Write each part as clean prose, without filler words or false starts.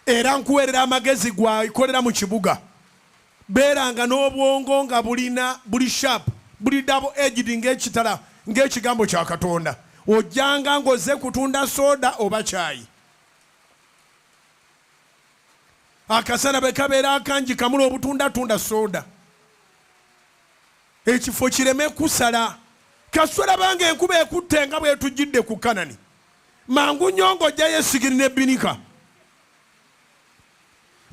Era nkuweerera amagezi gwakolera mu kibuga. Beeranga n'obwongo nga bulina buli sharp, buli double edged ng'ekitala ng'ekigambo kya Katonda. Ojjanga ng'ozze kutunda soda oba kyayi. Akasana bwe kabeera akangi kamula obutunda tunda soda. Ekifo kireme kusala. Kasita olaba ng'enkuba ekutte nga bw'etujjidde ku Kanani, mangu nnyo ng'oggyayo essigiri n'ebbinika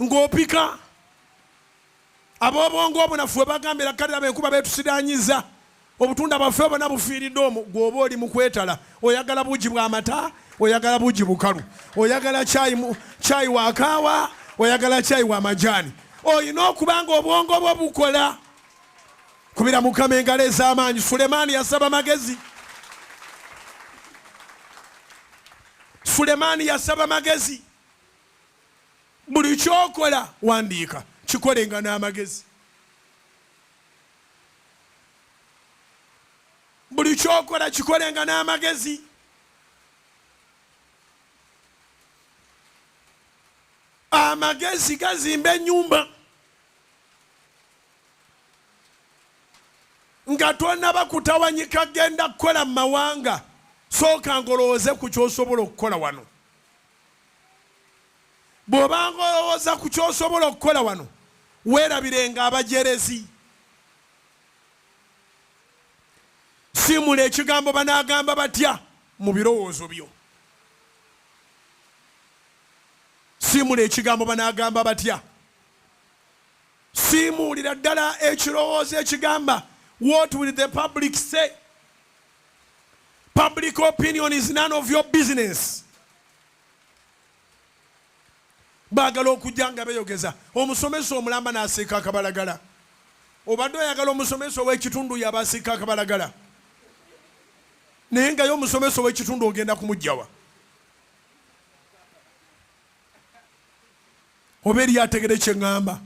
ng'opika. Ab'obwongo obunafu we bagambira kale laba enkuba beetusiranyiza, obutunda bwaffe bwonna bufiiridde omwo. Ggwe oba oli mu kwetala, oyagala buugi bwa mata, oyagala buugi bukalu, oyagala caayi wa kaawa, oyagala caayi wa majaani. Olina okuba ng'obwongo bwo bukola. Kubira Mukama engalo ez'amaanyi. Sulemaani yasaba magezi. Sulemaani yasaba magezi. Buli kyokola wandiika, kikolenga n'amagezi. Buli kyokola kikolenga n'amagezi. Amagezi gazimba ennyumba. Nga tonaba kutawanyika genda kukola mu mawanga, sooka ng'olowooze ku ky'osobola okukola wano. Bw'obanga olowooza ku ky'osobola okukola wano, weerabirenga abajerezi. Siimula ekigambo banaagamba batya mu birowoozo byo. Siimula ekigambo banaagamba batya. Siimuulira ddala ekirowoozo ekigamba what will the public say? Public opinion is none of your business. Baagala okujja nga beyogeza omusomesa omulamba n'asiika akabalagala. Obadde oyagala omusomesa ow'ekitundu yaba asiika akabalagala, naye nga ye omusomesa ow'ekitundu ogenda kumugjawa? Oba eriyo ategere kye ŋŋamba?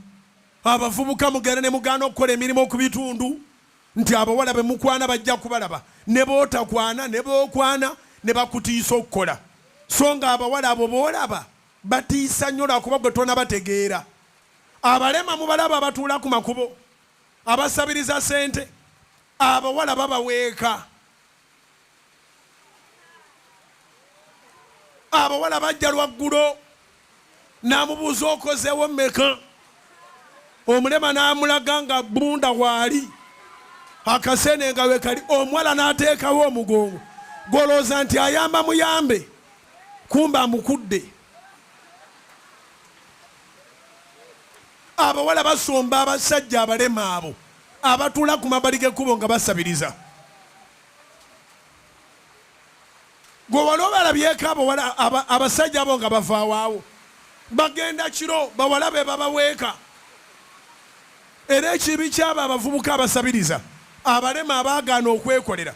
Abavubuka mugenda ne mugaana okukola emirimu ku bitundu nti abawala be mukwana bajja kubalaba ne b'otakwana ne b'okwana ne bakutiisa okukola so nga abawala abo b'olaba batiisa nnyo lwakuba gwe tonabategeera. Abalema mubalaba abatuula ku makubo abasabiriza ssente abawala babaweeka. Abawala bajja lwaggulo n'amubuuza okozeewo mmeka, omulema n'amulaga nga bbunda waali akasene nga wekali, omuwala n'ateekawo omugongo gw'olowooza nti ayamba muyambe, kumbe amukudde. Abawala basomba abasajja abalema abo abatuula ku mabbali g'ekkubo nga basabiriza. Gwe wali obalabyeko abawala abasajja abo nga bavaawo bagenda kiro bawala be babaweeka. Era ekibi ky'abo abavubuka abasabiriza abalema abaagaana okwekolera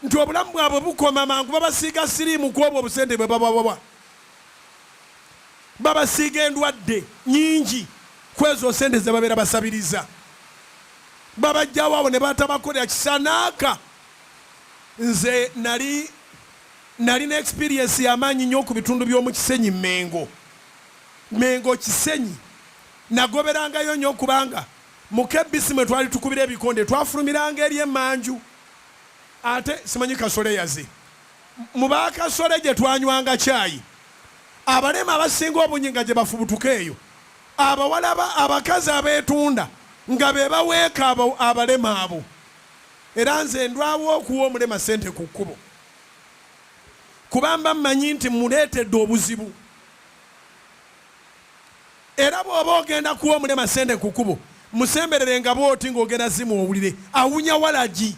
nti obulamu bwabwe bukoma mangu babasiiga siriimu ku obwo obusente bwe babawa. Babasiiga endwadde nnyingi ku ezo sente ze babeera basabiriza. Babaggyawo awo ne batabakolera kisa n'aka. Nze nali nalina experience yamaanyi nnyo ku bitundu by'omu Kisenyi Mengo. Mengo Kisenyi nagoberangayo nnyo kubanga mu KBC mwe twali tukubira ebikonde twafulumiranga eri emmanju ate simanyi Kasole yaze mu ba Kasole gye twanywanga caayi abalema abasinga obungi nga gye bafubutuka eyo abawala abakazi abeetunda nga be baweeka abalema abo. Era nze ndwawo okuwa omulema ssente ku kkubo kuba mba mmanyi nti mmuleetedde obuzibu. Era bw'oba ogenda kuwa omulema ssente ku kkubo, musemberere nga bw'oti ng'ogenda zimuwa owulire awunya walagi.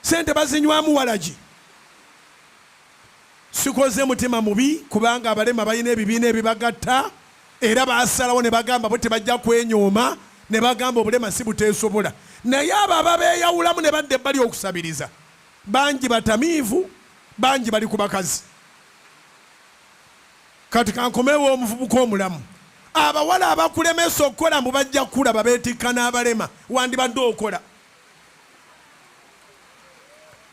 Ssente bazinywamu walagi. Sikoze mutima mubi kubanga abalema balina ebibiina ebibagatta era baasalawo ne bagamba bo tebajja kwenyooma ne bagamba obulema si buteesobola naye abo ababeeyawulamu ne badda ebbali okusabiriza bangi batamiivu, bangi bali ku bakazi. Kati kankomewo omuvubuka omulamu. Abawala abakulemesa okukola mbu bajja kukulaba beetikka n'abalema wandibadde okola.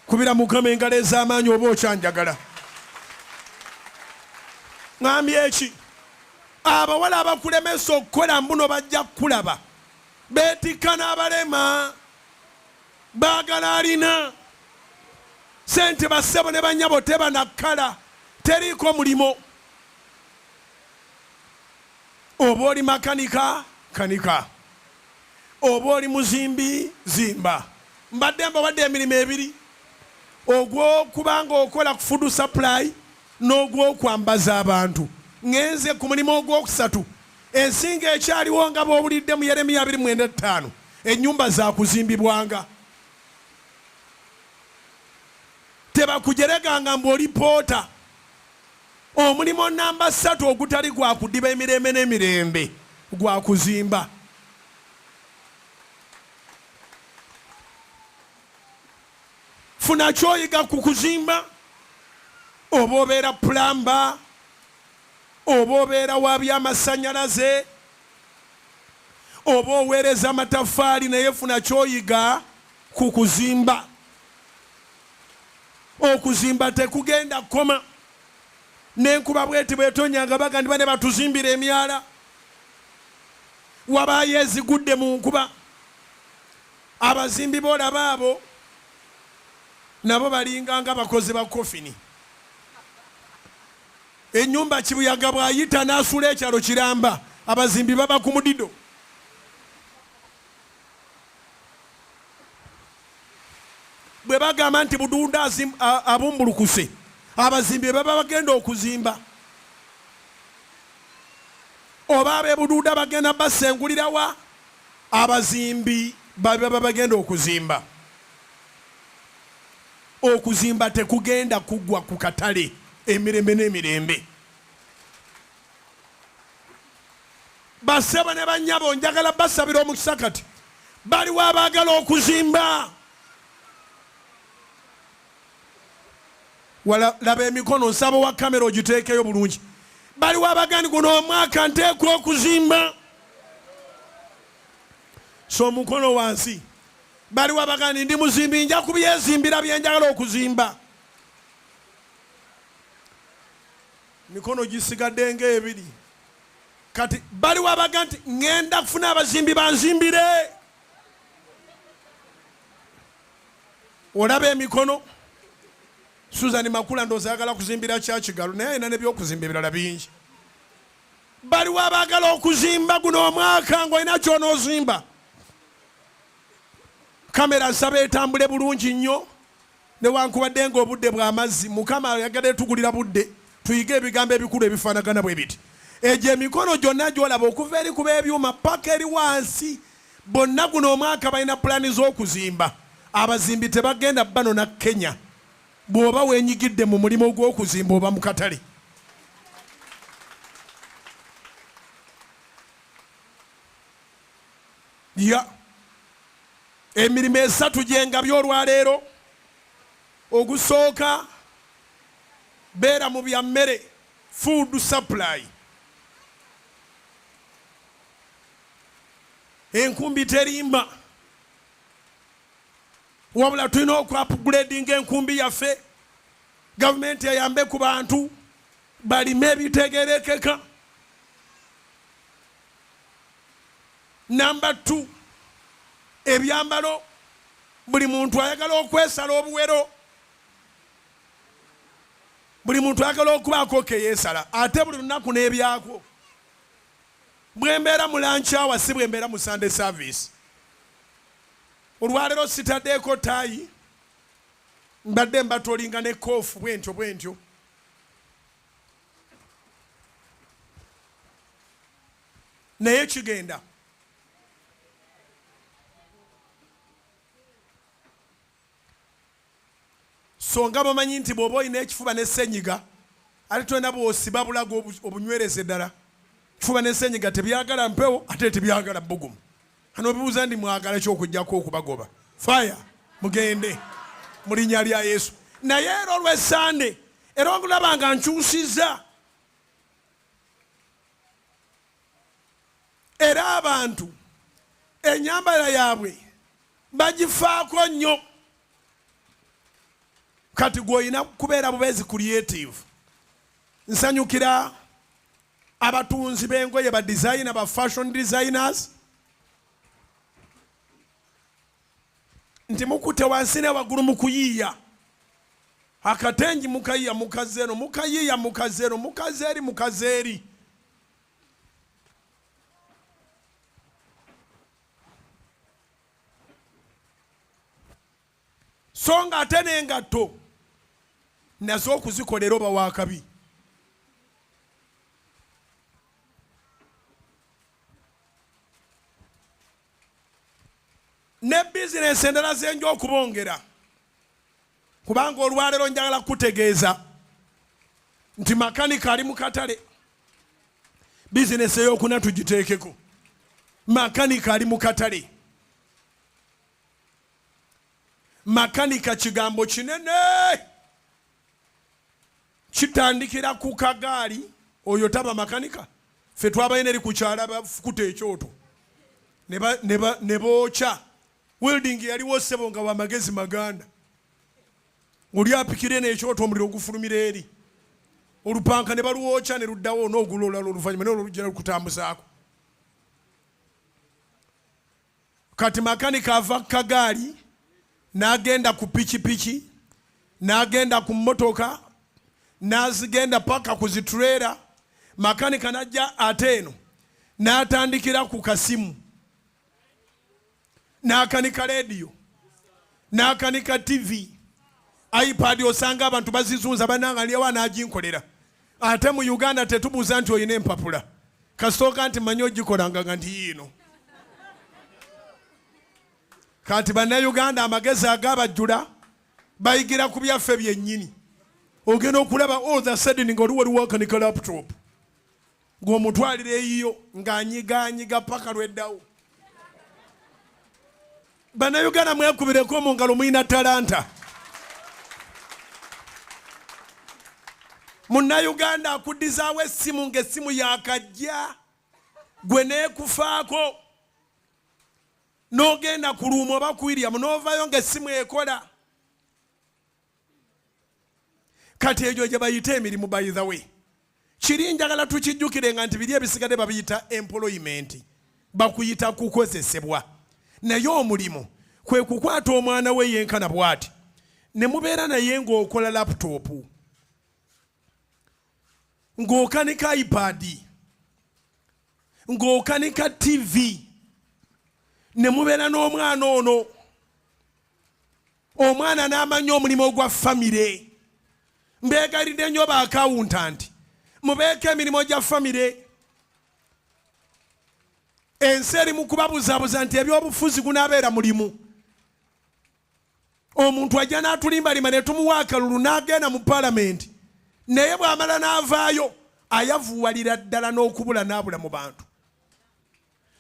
Kubira Mukama engalo ez'amaanyi oba okyanjagala. Ŋambye eki? Abawala abakulemesa okukola mbuno bajja kukulaba, beetikka n'abalema, baagala alina sente. Bassebo ne bannyabo, teba nakkala, teriiko mulimo. Oba oli makanika, kanika. Oba oli muzimbi, zimba. Mbadde mbawadde emirimu ebiri, ogw'okuba ng'okola ku food supply n'ogw'okwambaza abantu. Ŋŋenze ku mulimu ogw'okusatu. Ensinga ekyaliwo nga bw'owulidde mu Yeremiya 25, ennyumba zaakuzimbibwanga. Tebakujereganga mbu oli poota. Omulimu namba ssatu ogutali gwa kudiba emirembe n'emirembe gwa kuzimba. Funa ky'oyiga ku kuzimba, oba obeera pulamba, oba obeera wa byamasannyalaze, oba oweereza amataffaali, naye funa ky'oyiga ku kuzimba. Okuzimba tekugenda kukoma. N'enkuba bweti bw'etonnya nga baga nti bane batuzimbira emyala, wabaayo ezigudde mu nkuba. Abazimbi b'olaba abo nabo balinga nga bakozi ba kofini. Ennyumba kibuyaga bw'ayita n'asuula ekyalo kiramba, abazimbi baba ku mudido. Bwe bagamba nti Budunda abumbulukuse, abazimbi baba bagenda okuzimba. Oba ab'e Bududa bagenda basengulira wa? Abazimbi baba bagenda okuzimba. Okuzimba tekugenda kuggwa ku katale emirembe n'emirembe. Bassebo ne bannyabo, njagala basabira omukisa kati. Baliwo abaagala okuzimba? Wala, laba emikono, nsaba owa kamera ogiteekeyo bulungi. Baliwo abagani guno omwaka nteekwa okuzimba? So omukono wansi. Baliwo abagani ndi muzimbi, nja kubyezimbira bye njagala okuzimba? Mikono gisigadde ng'ebiri. Kati baliwo abaga nti ŋŋenda kufuna abazimbi banzimbire? Olaba emikono. Susan Makula ndowooza ayagala kuzimbira Kyakigalo, naye alina n'ebyokuzimba ebirala bingi. Baliwo abaagala okuzimba guno omwaka ng'olina ky'onoozimba? Kamera nsaba etambule bulungi nnyo. Newankubadde nga obudde bwa mazzi, Mukama ayagadde tugulira budde tuyige ebigambo ebikulu ebifaanagana bwe biti. Egyo emikono gyonna gy'olaba okuva eri ku b'ebyuma paka eri wansi, bonna guno omwaka balina pulaani z'okuzimba. Abazimbi tebagenda banona Kenya. Bw'oba weenyigidde mu mulimu gw'okuzimba oba mu katale. Ya. Emirimu esatu gye ngabye olwaleero. Ogusooka, beera mu bya mmere, food supply. Enkumbi terimba, wabula tulina oku upgradinga enkumbi yaffe. Gavumenti eyambe ku bantu balime ebitegerekeka. Namba 2, ebyambalo. Buli muntu ayagala okwesala obuwero, buli muntu ayagala okubaako keyeesala, ate buli lunaku n'ebyakwo. Bwe mbeera mu lunch hour si bwe mbeera mu Sunday service. Olwaleero sitaddeeko taayi, mbadde mbatolinga ne koofu bwentyo bwentyo. Naye kigenda. So nga bamanyi nti bw'oba olina ekifuba ne ssenyiga, ate tolina bw'osiba bulago obunywereze ddala. Kifuba ne ssenyiga tebyagala mpewo ate tebyagala bbugumu. Hano obibuuza ndi mwagala ki okuggyako okubagoba? Fire, mugende mu linnya lya Yesu. Naye era olw'Essande, era olaba nga nkyusizza. Era abantu ennyambala yaabwe bagifaako nnyo. Kati gwe olina kubeera bubeezi creative. Nsanyukira Abatunzi b'engoye, ba designer, ba fashion designers, nti mukutte wansi ne waggulu mu kuyiiya akatengi, mukayiya mukazeeno, mukayiya mukazeeno, mukazeeri, mukazeeri. So nga ate n'engatto nazo okuzikolera oba wakabi. Ne bizinensi endala zenja okubongera, kubanga olwaleero njagala kukutegeeza nti makanika ali mu katale. Bizinensi eyokuna tugiteekeko. Makanika ali mu katale. Makanika kigambo kinene, kitandikira ku kagaali. Oyo taba makanika. Ffe twabalina eri ku kyala bafukuta ekyoto ne bookya. Welding yaliwo ssebo nga wamagezi maganda. Oli apikire n'ekyoto, omuliro ogufulumira eri, olupanka ne balwokya ne luddawo n'ogula olulala oluvannyuma, naye olwo lujja lukutambuzaako. Kati makanika ava ku kagaali n'agenda ku pikipiki, n'agenda ku mmotoka, n'azigenda paka ku zitureera. Makanika n'ajja ate eno n'atandikira ku kasimu, n'akanika leediyo, n'akanika TV, iPad. Osanga abantu bazizunza, bananga lyawa n'aginkolera. Ate mu Uganda tetubuuza nti olina empapula, kasooka nti manyi ogikolanga nga nti yiino. Kati Bannayuganda amagezi agabajjula bayigira ku byaffe byennyini. Ogenda okulaba all the sudden nga oli wali wakanika laptop, ng'omutwalira eyiyo ng'anyiganyiga paka lweddawo. Bannayuganda, mwekubireko mu ngalo, mulina talanta. Munnayuganda akuddizaawo essimu ng'essimu yakajja, gwe neekufaako n'ogenda ku luumu oba ku William n'ovaayo ng'essimu ekola. Kati egyo gye bayita emirimu. By the way, kiri njagala tukijjukire nga nti biri ebisigadde babiyita employment, bakuyita kukozesebwa, naye omulimu kwe kukwata omwana we yenkana bw'ati ne mubeera naye ng'okola laptop, ng'okanika iPad, ng'okanika TV, ne mubeera n'omwana ono. Omwana n'amanya omulimu ogwa famire. Mbeegayiridde nnyo ba accountant, mubeeko emirimu gya famire. Ensi eri mu kubabuzabuza nti ebyobufuzi gunaabeera mulimu. Omuntu ajja n'atulimbalima ne tumuwa akalulu n'agenda mu palamenti, naye bw'amala n'avaayo ayavuwalira ddala n'okubula n'abula mu bantu.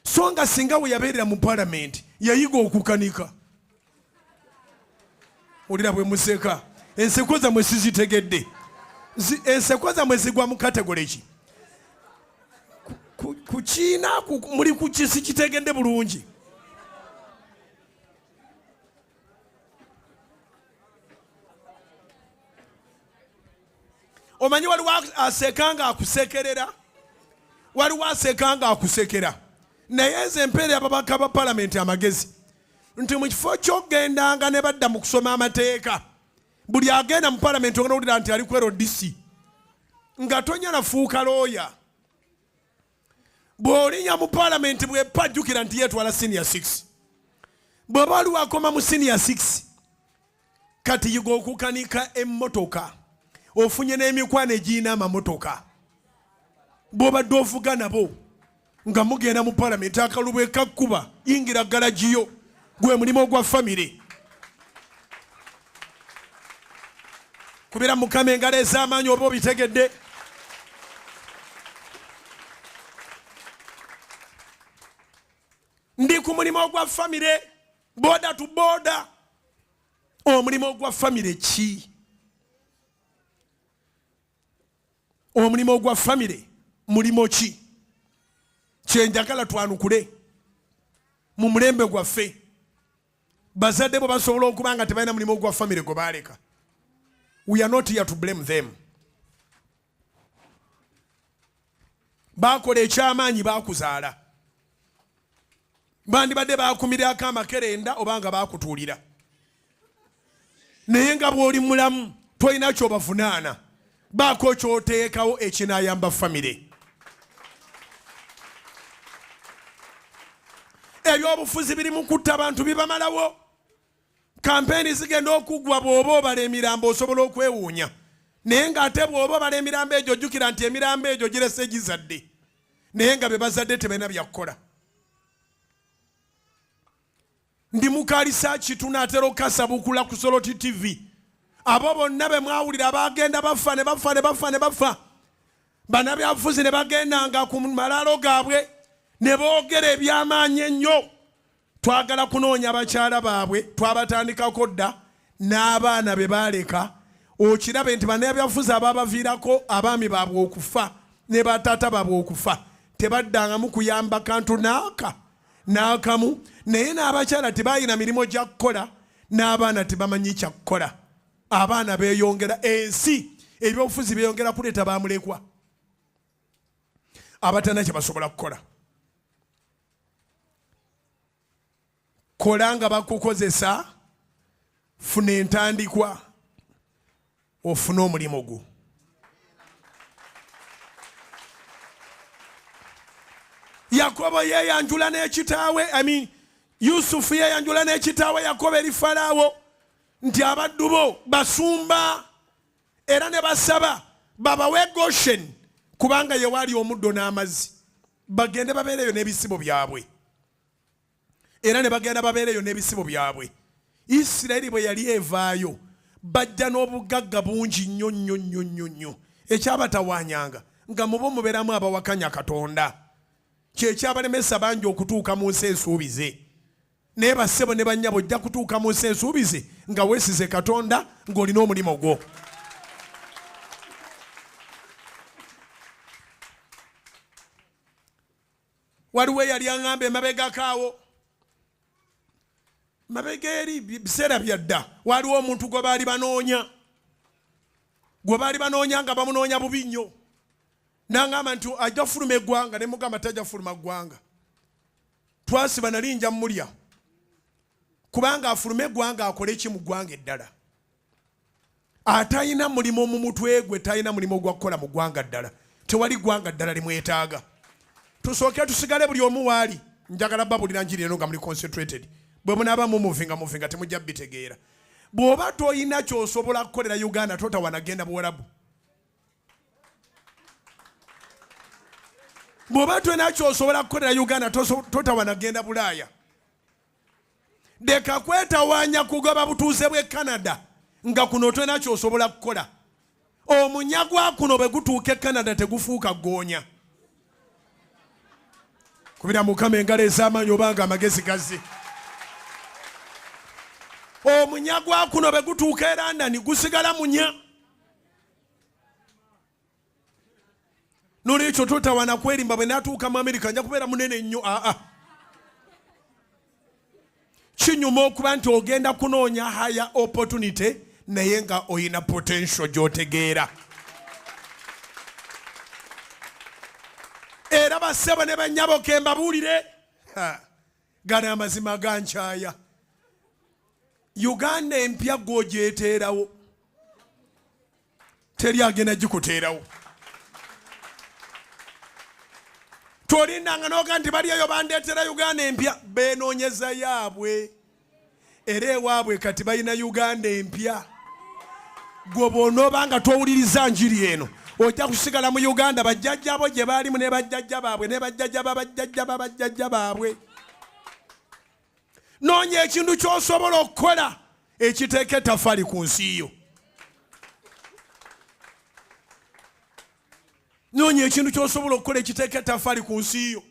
So nga singa we yabeerera mu palamenti yayiga okukanika. Olira bwe museka, enseko zammwe sizitegedde. Enseko zammwe zigwa mu category ki? Ku kiina muli ku kisi kitegedde bulungi. Omanyi waliwo aseka nga akusekerera, waliwo aseka nga akusekera. Naye nze mpeera ababaka ba palamenti amagezi nti mu kifo ky'okugendanga ne badda mu kusoma amateeka, buli agenda mu palamenti ogenda owulira nti ali ku LDC, nga tonya nafuuka looya. Bw'olinya mu palamenti bwepa, jjukira nti yeetwala senior 6. Bw'oba oli wakoma mu senior 6, kati yiga okukanika emmotoka, ofunye n'emikwano egirina amamotoka bw'obadde ovuga nabo nga mugenda mu palamenti. Akalulu bwe kakkuba, yingira galagiyo, gwe mulimu ogwa famire. Kubira Mukama engalo ez'amaanyi oba obitegedde. Ndi ku mulimu ogwa famire, boda to boda. Omulimu ogwa famire ki? Omulimu ogwa famire mulimu ki? Kyenjagala twanukule mu mulembe gwaffe. Bazadde bo basobola okuba nga tebalina mulimu ogwa famire gwe baaleka. We are not here to blame them. Bakola ekyamaanyi, bakuzaala, bandibadde bakumirako amakerenda oba nga bakutuulira, naye nga bw'oli mulamu tolina kyobavunaana. Baako kyoteekawo ekinayamba famire. Ebyobufuzi biri mu kutta abantu, bibamalawo. Kampeeni zigenda okuggwa, bw'oba obala emirambo osobola okwewuunya, naye ng'ate bw'oba obala emirambo egyo ojjukira nti emirambo egyo girese gizadde, naye nga be bazadde tebalina byakukola. Ndi mukalisa kitunaatera okukasabukula ku Soloti TV. Abo bonna be mwawulira bagenda bafa ne bafa ne bafa ne bafa, banabyabufuzi ne bagendanga ku malaalo gaabwe ne boogera eby'amaanyi ennyo. Twagala kunoonya bakyala baabwe, twabatandikako dda, n'abaana be baaleka. Okirabe nti bannabyabufuzi ababaviirako abaami baabwe okufa ne bataata baabwe okufa tebaddangamu kuyamba kantu n'aka n'akamu, naye n'abakyala tebalina mirimu gya kukola, n'abaana tebamanyi kya kukola. Abaana beeyongera ensi, ebyobufuzi byeyongera kuleeta bamulekwa abatalina kye basobola kukola. Kola nga bakukozesa, funa entandikwa ofune omulimu gwo. Yakobo yeyanjula n'ekitaawe, I mean, Yusufu yeyanjula n'ekitaawe Yakobo eri Falaawo nti abaddu bo basumba, era ne basaba babawe Goshen kubanga ye waali omuddo n'amazzi, bagende babeereyo n'ebisibo byabwe. Era ne bagenda babeereyo n'ebisibo byabwe. Isirayiri bwe yali evaayo bajja n'obugagga bungi nnyo nnyo nnyo nnyo nnyo. Ekyabatawanyanga nga mubo mubeeramu abawakanya Katonda, kyekyabalemesa bangi okutuuka mu nsi ensuubize. Naye bassebo ne bannyabo, ojja kutuuka mu nsi ensuubize nga weesize Katonda, ng'olina omulimu gwo. Waliwo eyali aŋŋamba emabegako awo, mabega eri biseera bya dda, waliwo omuntu gwe baali banoonya, gwe baali banoonya nga bamunoonya bubi nnyo. N'aŋŋamba nti ajja kufuluma eggwanga, ne mugamba tajja kufuluma ggwanga. Twasiba nali nja mmulya, kubanga afulume eggwanga akole ki mu ggwanga eddala? Atalina mulimu mu mutwe gwe, talina mulimu gwa kukola mu ggwanga ddala, tewali ggwanga ddala limwetaaga. Tusooke tusigale buli omu waali. Njagala babulira njiri eno nga muli concentrated. Bwe munaaba mumuvinga muvinga temujja bitegeera. Bw'oba toyina ky'osobola kukolera Uganda, totawana genda Buwarabu. Bw'oba tolina ky'osobola kukolera Uganda, totawana genda Bulaaya. Leka kwetawaanya kugoba butuuze bw'e Canada nga kuno tolina ky'osobola kukola. Omunya gwa kuno bwe gutuuka e Canada tegufuuka ggoonya. Kubira Mukama engalo ez'amaanyi obanga amagezi gazze. Omunya gwa kuno bwe gutuuka e London gusigala munya. Nolwekyo totawana kwerimba, bwe natuuka mu Amerika nja kubeera munene nnyo. Aa, kinyuma okuba nti ogenda kunoonya higher opportunity naye nga oyina potential gy'otegeera. Era bassebo ne bannyabo, ke mbabuulire, gano amazima gankyaya. Uganda empya gw'ogyeteerawo, teri agenda gikuteerawo. Tolindanga noga nti bali eyo bandeetera Uganda empya, beenoonyeza yaabwe. Era ewaabwe kati balina Uganda empya. Gwe bw'onooba nga towuliriza njiri eno, ojja kusigala mu Uganda bajjajjabo gye baalimu ne bajjajja baabwe ne bajjajja babajjajja babajjajja baabwe. Noonya ekintu ky'osobola okukola ekiteeka ettaffaali ku nsi yo. Noonya ekintu ky'osobola okukola ekiteeka ettaffaali ku nsi yo.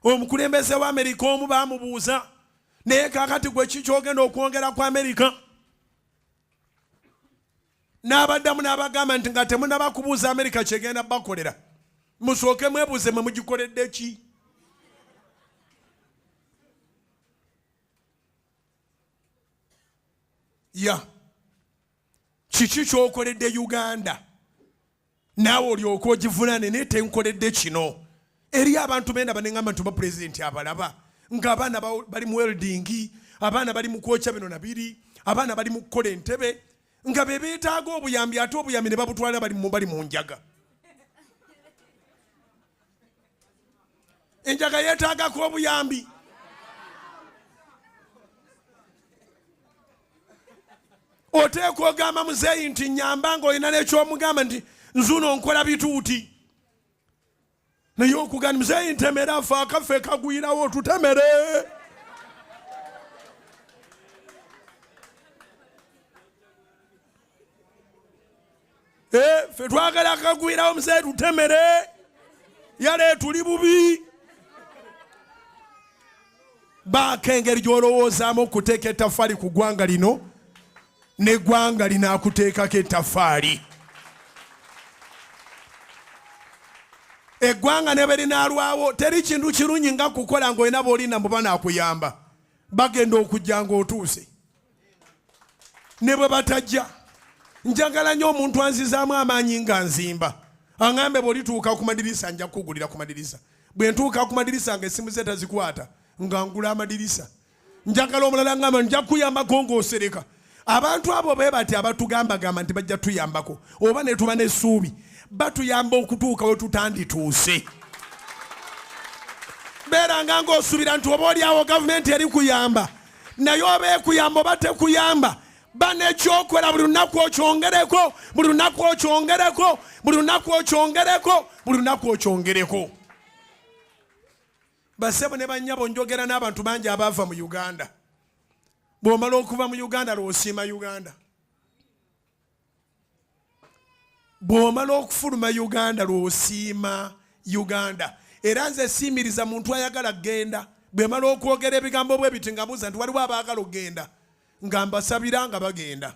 Omukulembeze wa Amerika omu baamubuuza, naye kaakati gwe ki ky'ogenda okwongera ku Amerika? N'abaddamu n'abagamba nti nga temunaba kubuuza Amerika kyegenda bakolera, musooke mwebuuze mwe mugikoledde ki? Ya kiki ky'okoledde Uganda? Naawe olyoka ogivunaane naye tenkoledde kino. Eriyo abantu bendaba neŋamba nti oba pulezidenti abalaba ng'abaana bali mu welding, abaana bali mu kwokya bino na biri, abaana bali mu kukola entebe, nga be beetaaga obuyambi, ate obuyambi ne babutwala bali mu njaga. Enjaga yeetaagako obuyambi. Oteekwa ogamba muzeeyi nti nyamba, ng'olina n'ekyomugamba nti nzuno nkola bituuti, naye okugamba muzeeyi ntemera afe akaffe kagwirawo tutemere. Ffe twagala kagwirawo muzeeyi tutemere, yale tuli bubi. Baako engeri gy'olowoozaamu okuteeka ettaffaali ku ggwanga lino, n'eggwanga linaakuteekako ettaffaali. Eggwanga ne bwe linaalwawo, teri kintu kirungi nga kukola ng'olina b'olinda mbu banaakuyamba. Bagenda okujja ng'otuuse, ne bwe batajja. Njagala nnyo omuntu anzizaamu amaanyi nga nzimba, aŋambe bw'olituuka ku madirisa nja kukugulira ku madirisa. Bwe ntuuka ku madirisa nga essimu ze tazikwata, nga ngula amadirisa. Njagala omulala ngamba nja kukuyambako ng'osereka. Abantu abo be bati abatugambagamba nti bajja tuyambako, oba ne tuba n'essuubi, batuyamba okutuuka we tutandituuse. Beeranga ng'osuubira nti oba oli awo gavumenti eri kuyamba, naye oba ekuyamba oba tekuyamba, ba n'ekyokola buli lunaku okyongereko, buli lunaku okyongereko, buli lunaku okyongereko, buli lunaku okyongereko. Basebo ne bannyabo, njogera n'abantu bangi abaava mu Uganda. Bw'omala okuva mu Uganda lw'osiima Uganda. Bw'omala okufuluma Uganda lw'osiima Uganda. Era nze siimiriza muntu ayagala kugenda. Bwe mala okwogera ebigambo bwe biti nga mbuuza nti waliwo abaagala okugenda, nga mbasabira nga bagenda.